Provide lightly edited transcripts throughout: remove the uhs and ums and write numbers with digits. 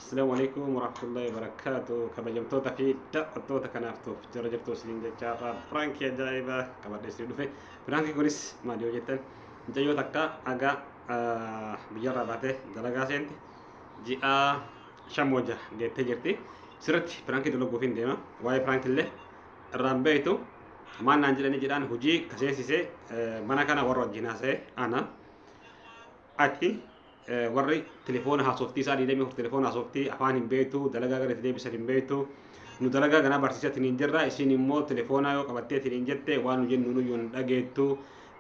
Assalamu alaikum warahmatullahi wabarakatuh. Kabajamtoota fi daawwattoota kanaaf tuuf jara jirtu isiniin jechaarraa piraankii ajaa'ibaa qabadhee isin dhufe. Piraankii kunis maal yoo jettan, mucayyoo takka haga biyyarraa baatee dalagaa seente ji'a 5 wajja geettee jirti. Sirriitti piraankii dalaguuf hin deema. Waa'ee piraankii illee irraan beektu. Maal naan jedhanii jedhaan, hojii kaseensisee mana kana warra wajjin haasa'e ana. Ati warri telefoona haasoftii isaa 24 telefoona haasoftii, afaan hin beektu, dalagaa gara itti deebisan hin beektu. Nu dalagaa ganaa barsiisatiin hin jirra, isin immoo telefoona yoo qabatteetiin hin jette waan nu jennu nuyyuu hin dhageettu.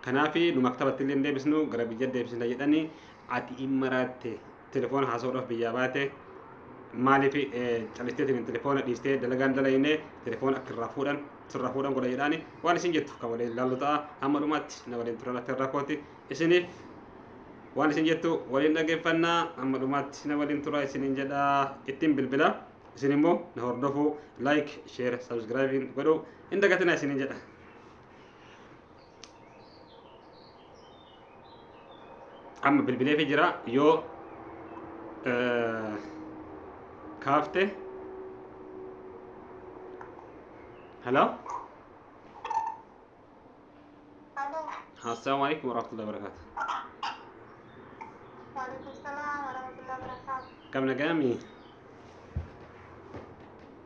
Kanaaf nu maktabatti illee hin deebisnu, gara biyya deebisna jedhanii. Ati hin maraatte, telefoona haasa'uudhaaf biyyaa baate, maaliif calisteetiin telefoona dhiistee dalagaan dalayne, telefoona akka irraa fuudhan sirraa fuudhan godha jedhaani. Waan isin jettu kan waliin ilaallu ta'a. Hamma dhumaatti na waliin turan akka irraa kooti. Isiniif waan isin jettu waliin dhageeffannaa. Hamma dhumaatti na waliin tura isiniin jedha. Ittiin bilbila, isin immoo na hordofuu, like, share, subscribe godhuu hin dagatinaa isiniin jedha. Amma bilbileefi jira, yoo kaafte. Hello. Halo. Assalamu alaikum warahmatullahi wabarakatuh. Waalaikumsalam warahmatullahi wabarakatuh. Kam nagayami?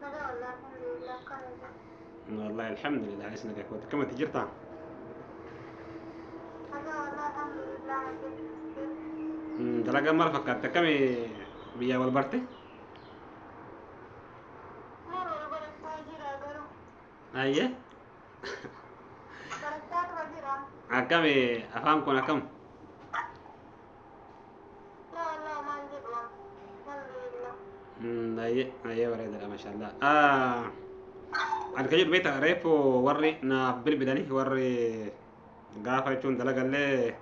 Nagaa wallah, alhamdulillah, akkam jirtu? Wallahi alhamdulillah, is nagaa kooti. Kam ati jirta? Nagaa wallah, alhamdulillah. Dalagaa maal fakkaatti? Akkami biyyaa wal barte? Maal wal barachaa jira garuu. Ayyee. Barachaatuma jira. Akkami afaan kun akkam? Laa wallah, maal jedhu, alhamdulillah. Ayyee ayyee, bareedaadha, mashallah. Ani kan jedhu beektaa, reefu warri naaf bilbilanii, warri gaafa jechuun dalagallee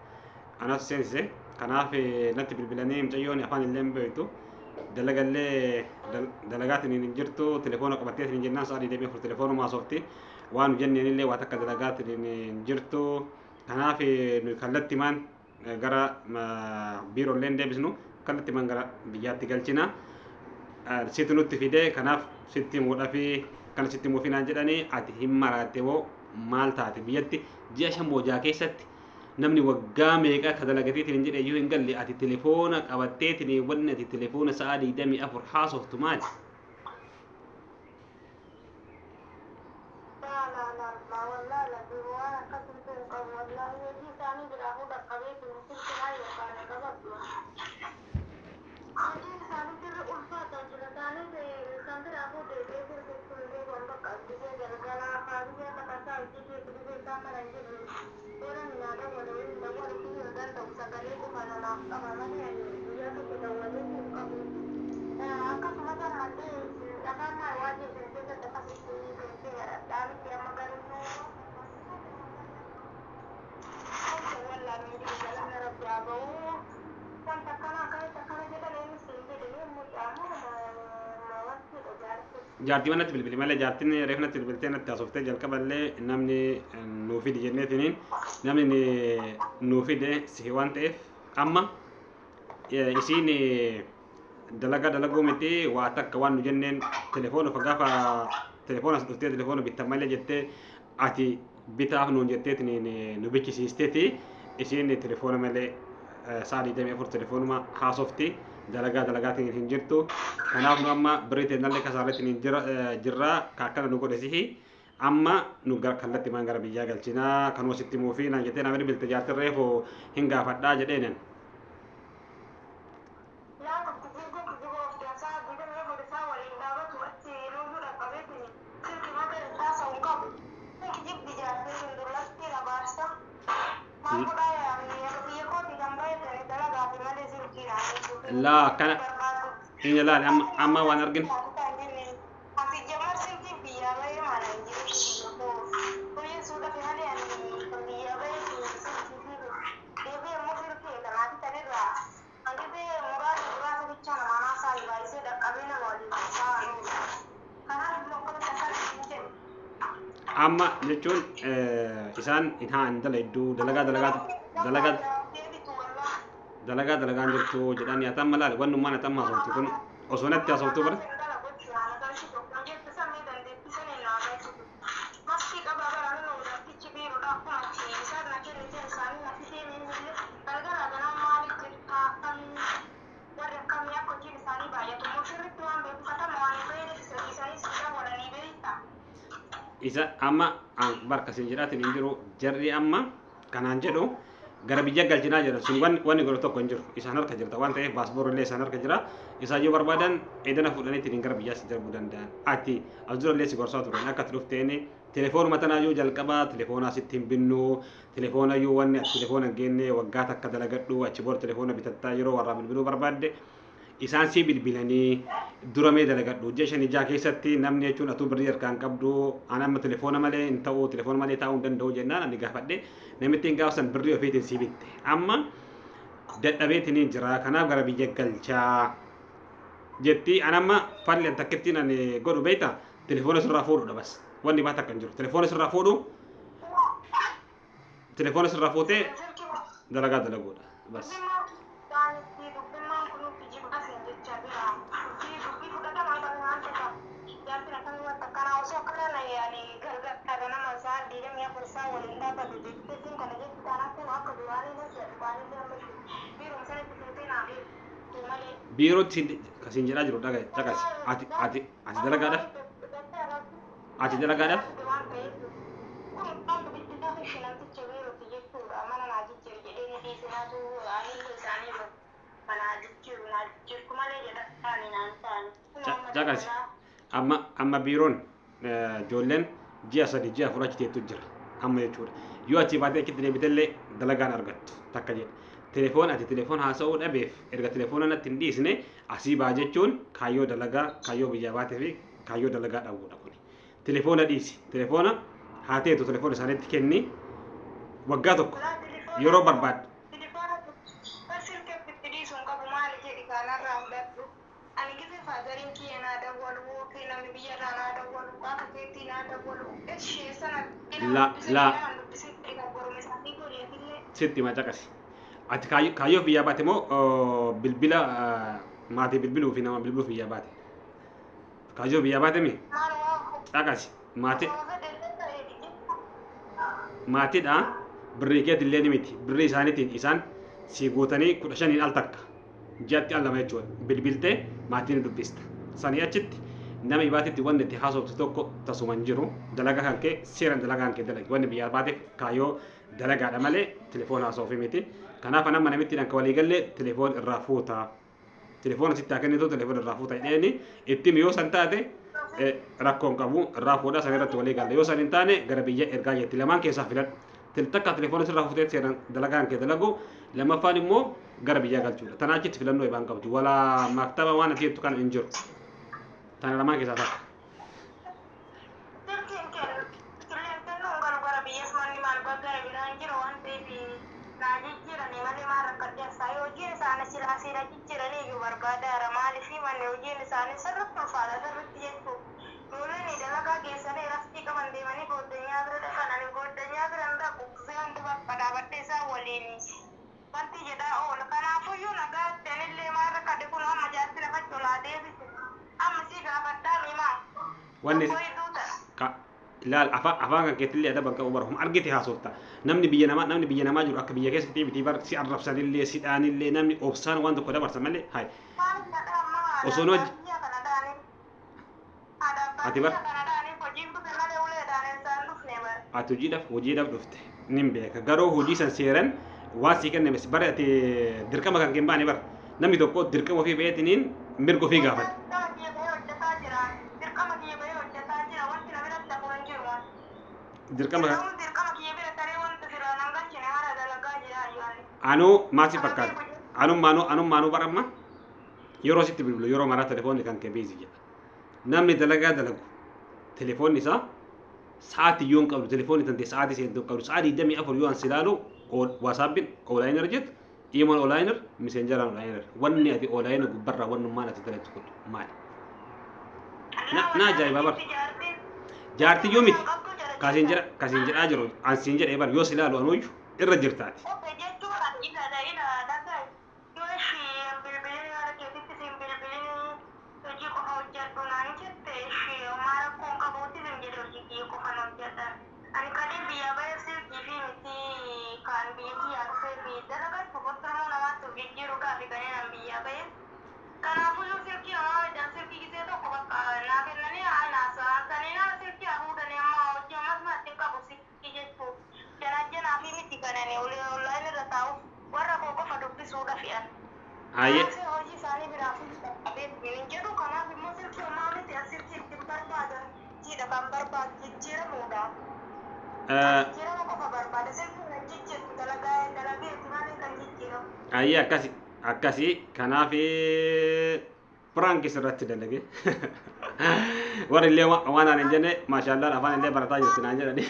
anas seensise, kanaaf natti bilbilanii, mucayyoon afaan illee hin beektu, dalagallee dalagaatiin hin jirtu, telefoona qabatteetiin hin jennaan sa'a 24 telefoonuma haasofti, waan nu jenneen illee waa takka dalagaatiin hin jirtu. Kanaaf nu kallattimaan gara biiroolee hin deebisnu, kallattimaan gara biyyaatti galchina. Situ nutti fide, kanaaf sitti himuudhaafi kana sitti himuufi naan jedhanii. Ati hin maraatte moo maal taate? Biyyatti ji'a 5 moojaa keessatti namni waggaa meeqa ka dalagateetiin hin jedhe iyyuu hin galle, ati telefoona qabatteetiin, wanni ati telefoona sa'a 24 haasoftu maali? Laa laa laa laa, wallah la waan akkasitti hin qabu wallahi. Hojii isaanii biraa fuudha qabeetiin silki maal barbaada qabadhu. Hojiin isaanii sirri ulfaata jira isaanii kan biraa fuudhee silki sun deebi'an bakka gisee galgalaa faa gisee takkasaa hojii keessa gisee isaan mana hin jirre tola minaa dawwala waliin dawwalu hin danda'u, sagalee qofa namaaf qaba malee guyyaa tokko dawwalee hin qabu. Akkasumas ammallee afaan maal waan jedhan keessatti akkasitti dhaabbitti amma garuu wallaan galana rabbi haa ba'u, wanta akkana akkanatti akkana jedhan eenyu siin jedhe mucaamu wanti jaarti. Jaartii natti bilbili malee, jaartiin reef natti bilbiltee natti haasoftee, jalqaballee namni nuu fide jenneetiniin namni nuu fide si waan ta'eef, amma isiin dalagaa dalaguu miti, waa takka waan nu jenneen telefoona gaafa telefoona as dhuftee telefoona bittan malee jettee, ati bitaaf nuun jetteetiin nu bichisiisteeti. Isiin telefoona malee sa'a 24 telefoonuma haasofti, dalagaa dalagaatiin hin jirtu. Kanaaf nu amma birrii teennallee kasaareetiin hin jirra. Ka akkana nu godhe sihi. Amma nu gara kallattii maan gara biyyaa galchinaa, kanuma sitti himuufi naan jettee nama bilbilte jaartin reefu, hin gaafadhaa jedheenan. Laa, kijiboo kijiboo of dansaa 24 isaa waliin dhaabatu achi nuyyuu dhaqqabeetiin silki malee haasa'u hin qabu. Kijibdi jaartii sun dullatti abaarsa. Maal godhaa, yaamni biyya kooti kan baay'atan dalagaa fi malee silkii naan Laa akkana hin ilaali, amma amma waan argin. Ati jamar silkii biyyaa bahee mana hin jiru. Hojii fi malee ani kan biyyaa bahee silkii fi deebi'ee immoo silkii kanaaf tanirraa hangifee muraasa muraasa bicha nama haasaa baay'isee dhaqqabee nama waliin haasa'aa. Kanaaf immoo akkamitti akkana hin jedhu. Amma jechuun isaan hin haa hin dalayddu, dalagaa dalagaa dalagaa dalagaa dalagaan jirtu jedhanii. Ati amma laali, wannummaan ati amma haasoftu kun Osoo natti haasoftuu bara. Isa amma barka siin jedhaatiin hin jiru jarri amma kanaan jedhu gara biyya galchinaa jedhan sun wanni godhu tokko hin jiru. Isaan harka jirta waan ta'eef paaspoorri illee isaan harka jira. Isaan yoo barbaadan edana fuudhanii ittiin gara biyyaa si darbuu danda'an. Ati as dura illee si gorsaa turan akka ati dhufteen telefoonuma tanaayyuu jalqabaa telefoonaa sitti hin binnu, telefoonayyuu wanni ati telefoona hin geenne waggaa takka dalagadhu, achi booda telefoona bitattaa, yeroo warraa bilbiluu barbaadde isaan sii bilbilanii, dura mee dalagadhu ji'a 5 6 keessatti namni jechuun atuu birrii harkaan qabdu, an amma telefoona malee hin ta'u, telefoona malee taa'uu hin danda'u jennaan ani gaafadhe namittiin gaafa san birrii ofiitiin sii bitte. Amma dadhabeetiin jira, kanaaf gara biyya galchaa jetti. An amma falli an takkittiin ani godhu beekta, telefoona sirraa fuudhudha bas, wanni baata akka hin jiru telefoona sirraa fuudhu, telefoona sirraa fuutee dalagaa dalaguudha bas. Biirootti kasiin jedhaa jiru dhagaye caqasi. Ati dalagaadhaaf, ati dalagaadhaaf. Caqasi, amma biiroon ijoolleen ji'a 3 ji'a 4 achi teettu jira amma jechuudha. Yoo achi baatee achitti deebitellee dalagaan argattu takka jedha. Telefoon ati telefoon haasa'uu dhabeef erga telefoona natti hin dhiisne asii baa jechuun kaayyoo dalagaa, kaayyoo biyyaa baatee fi kaayyoo dalagaa dhabuudha kuni. Telefoona dhiisi, telefoona haa teetu, telefoona isaaniitti kenni waggaa tokko yeroo barbaadde. La la sitti ma caqasi. Ati kaayyoo biyyaa baate moo bilbila maatii bilbiluu fi nama bilbiluuf biyyaa baate? Kaayyoo biyyaa baate mi? Caqasi. Maatii maatiidha birrii keetti illee ni miti, birrii isaaniitiin isaan si guutanii 15n al takka ji'atti al lama jechuudha bilbiltee maatiin ni dubbista. Sanii achitti nama ibaatitti wanni itti haasoftu tokko tasuma hin jiru. Dalagaa kan kee seeraan dalagaa kan kee dalagi. Wanni biyyaa baateef kaayyoo dalagaadha malee telefoona haasa'uufi miti. Kanaaf an amma namittiin akka walii galle telefoon irraa fuuta, telefoona sitti haa kennitu, telefoona irraa fuuta jedheeni itti yoo san taate rakkoon qabu irraa fuudha, san irratti walii galle. Yoo san hin taane gara biyya ergaa jetti. Lamaan keessaa filadhu. Takka telefoona sirraa fuutee seeraan dalagaan kee dalagu, lammaffaan immoo gara biyyaa galchuudha. Tanaa achitti filannoo ibaan qabdu walaa maktaba waan ati jettu kana hin jiru. Tana lamaan keessaa takka. Silkiin kennu silleen kennuun galu gara biyyas manni maal gara biraan jiru waan ta'eef naa jijjiiranii malee maal rakkadhe isaa hojiin isaanii silaa siila jijjiiranii iyyuu barbaadaara. Maaliif manni hojiin isaanii sirriitti ulfaata sirriitti jechuudha. Ijoolleen dalagaa geessanii raftii qaban deemanii gooddanyaa bira dhaqan, ani gooddanyaa bira hin dhaqu, wanti bakka dhaabadhee isaan waliin wanti jedhaa oola. Kanaafuyyuu nagaatti anillee maal rakkadhe kun amma jaarsi lafa colaa deebise amma si gaafadhaa mimaa. Wanni ilaal afaan kan keetillee adaba qabu bara argite haasofta. Namni biyya namaa jiru akka biyya keessatti miti bar, si arrabsanillee si dhaanillee namni obsaan waan tokko dabarsa malee hay osoo nu ati bar ati hojiidhaaf dhufte nin beeka, garuu hojii san seeran waan sii kenname bara ati dirqama kan kee hin baane. Bar namni tokko dirqama ofii ba'eetiniin mirga ofii gaafata. Dirqama kiyya bahee hojjetaa jira, wanti na biratti hafu hin jiru. Dirqama Dirqama kiyya bira taree wanta silaa nan galchine haala dalagaa jira ayyaani. Anuu maal si fakkaata? Anummaanuu bara amma yeroo sitti bilbilu yeroo maraa telefoonni kan kee busy jedha. Namni dalagaa dalagu telefoonni isaa sa'aatii yoo hin qabdu, telefoonni tantee sa'aatii seentuu hin qabdu, sa'a 24 yoo an si ilaalu WhatsAppiin online jettu, imoon online, Messengeraan online, wanni ati online gubbarraa wannummaan ati dalagdu kun maali? Na ajaa'iba bara. Jaartii yoo miti kasiin jedhaa jiru an siin jedhee bar yoo si ilaalu anuuyyu irra jirtaati. Oke jechuun ila ila dhagaa yoo ishii bilbilin haala keetitti siin bilbilin. Jijjiiruudhaaf kanneen an biyyaa bahe. Kanaafuu yoo silkii hamaa midhaan silkii gisee tokko bakka naa kennanii haa naasaa saniin ala silkii haa fuudhanii amma hojii ammas maatti qabu silkii jechuun. Janajjanaa fi miti kanani online irra taa'u warra koo qofa dubbisuudha fe'an. Ayyee. Kanaaf hojii isaanii biraa fi hin jedhu. Kanaaf immoo silkii homaa miti as silkii ittiin barbaadan jiidha kan barbaadu jijjiiramuudha. Jijjiirama qofa barbaada, silkii kan jijjiirtu dalagaa dalageetti malee kan jijjiiramu. Ayyee, akkasi akkasi. Kanaaf prank sirratti dalage. Warri illee waan aan hin jenne maashaallah afaan illee barataa jirti naan jedhani.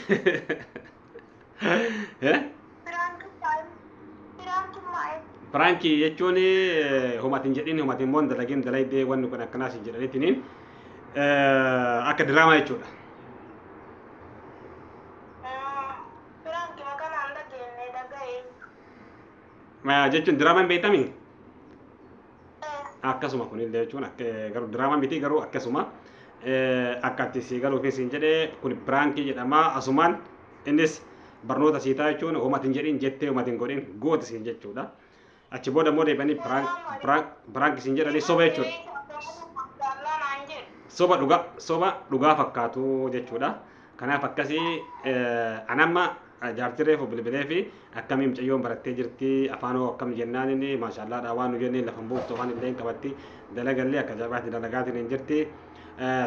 Prank maa'ee? Prank jechuun humatiin jedhin, humatiin immoo dalagin dalaydee wanni kun akkanaas hin jedhaniitiniin akka diraamaa jechuudha. Prank makanaan dhageenye dhaga'ee. Jechuun diraamaan beektamii? Akkasuma kunillee jechuun akka garuu diraamaa miti, garuu akkasuma akka itti si galuufis hin jedhee. Kun prank jedhama. Asumaan innis barnoota siitaa jechuun humatiin jedhin jettee, humatiin godhin goota siin jechuudha. Achi booda immoo deebi'anii prank siin jedhanii soba jechuudha. Soba dhugaa, soba dhugaa fakkaatu jechuudha. Kanaaf akkasii. Anamma jaartii reefu bilbilee fi akkamii mucayyoon barattee jirti, afaan hoo akkam jennaan, inni maashaallaadha waan nu jenneen lafan buuftu, afaan illee hin qabatti, dalagallee akka ajaa'ibaatti dalagaatiin hin jirti.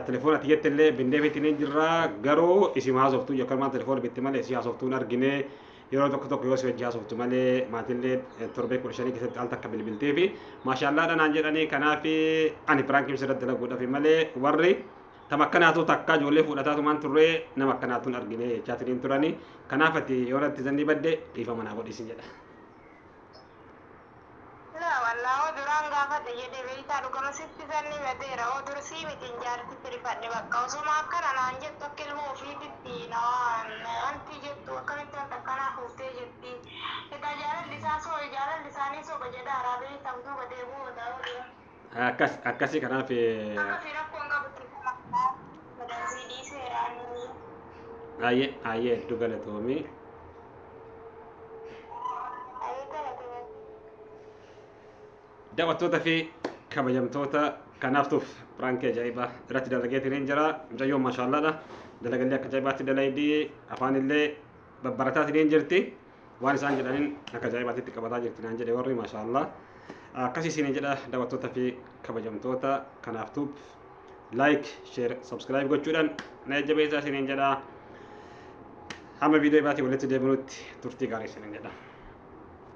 Telefoona ati illee bindeefiitiin hin jirra, garuu isin haasoftuu yookaan telefoona bitti malee isii haasoftuu hin argine. Yeroo tokko tokko yoo si wajji haasoftu malee maatillee torbee 15 keessatti al takka bilbiltee fi maashaallaadha naan jedhanii. Kanaaf ani prank sirratti dalaguudhaaf malee warri tama akkanaatu takka ijoollee fuudhataatumaan turree nama akkanaatu hin argine jechaatiin turani. Kanaaf ati yoo natti zanni badde dhiifama naa godhisin jedha. Laa wallaa, hoo duraan gaafadhe jedhe beektaa, dhugama sitti sanni badeera. Hoo dursii miti jaartitti rifadhe bakka osuma akkana naan jettu, akka ilmoo ofiititti wanti jettu akkamitti wanta akkanaa fuuftee jetti. Egaa jaalalli isaa soo jaalalli isaanii soba jedha beektaa, duuba deebi'uu odaa. Akkas akkasii. Kanaaf Akkasii rakkoon qabutti sii dhiiseeraanii. Ayyee ayyee, hedduu galatoomii. Ayyee, galatoomi. Daawwattoota fi kabajamtoota, kanaaftuuf prank ajaa'ibaa irratti dalageetiin hin jira. Mucayyoon maashaallaadha. Dalagallee akka ajaa'ibaatti dalaydii, afaan illee babbarataatiin hin jirti. Waan isaan jedhaniin akka ajaa'ibaatti qabataa jirti naan jedhe warri, maashaallaa. Akkasii isin jedha daawwattoota fi kabajamtoota. Kanaaftuuf like, share, subscribe gochuudhaan na jajjabeessaa isiniin jedha. Hamma viidiyoo biraatiin walitti deebinutti turtii gaarii isiniin jedha.